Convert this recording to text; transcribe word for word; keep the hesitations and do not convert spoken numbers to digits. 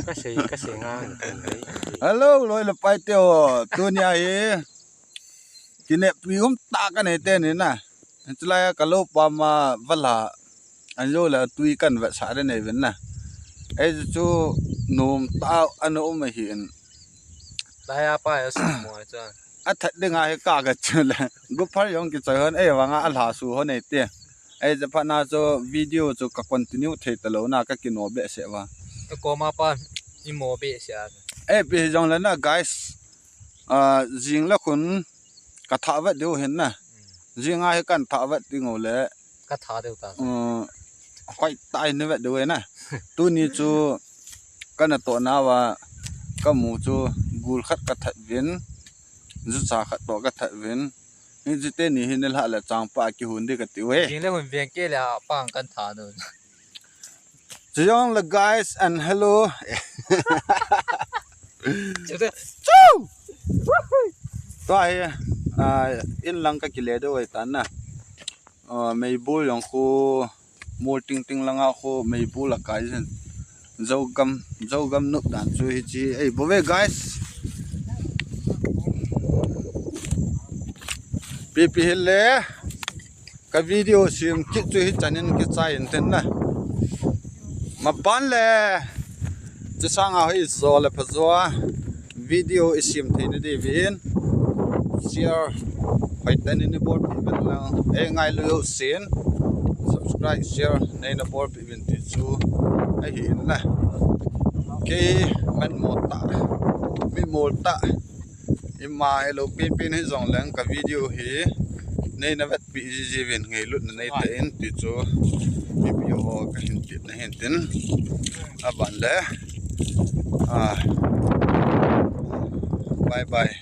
Ka sei, ka sei nga. Hello, loi le pai te ho. Tunia hi. Kineppi um tah kanei teni na. Chulai a ka lou pam a va la. An jou le tui kan vetsah de nei ven na. Ei chu nom tah ana um ahin. Lai a pa ya sa mo chu. A that ding a hi ka ga chu le. Gu phar jong kichoi hon ei vang a la su hon ei te. Ei, ja phat na chu video chu ka continue thei ta lou na, ka kino behseh va. Ka koma pa i mo behseh a. Ei, pi hi jong le na, guys. Ah, jing le khun ka thah vet diu hin na. Jing a hi kan thah vet ding u le. Ka thah diu ta. Um, hoi tai ni vet diu na. Tuni chu ka natoh na va ka mu chu gul khat ka that vin. Jucha khat toh ka that vin. Hiche teni hi nilhah le changpa kihun ding kati uve. Jing le hun veng kei le a pang kan thah nu. Chujong le guys and hello. Chu te. Chu! Tua hi, ah, in lang ka kile diu ahi tan na. Ah, meibul jong khu mol tingting langa khu meibul a kai jin. Zogam, Zogam nop dan chu hiche. Ei, bou ve, guys. Pipi hile. Ka video sim kit chu hichan in kichai in tin na. Maban le. Chusanga hoi jo le pha jo a. Video i sim thei na diuvin. Share. Hoi tah in i bol pi ven lang. Ei ngailu sin. Subscribe, share. Nei na bol pi ven ti chu. Ahi in na. Kei man mo tah. Mi mo tah. Ima hello pin pin hi jong leng ka video hi. Nei na vet pi ji ji vin ngailut na nei ta in ti chu. Video ho ka hin ti na hin tin. Aban le. Ah. Bye bye.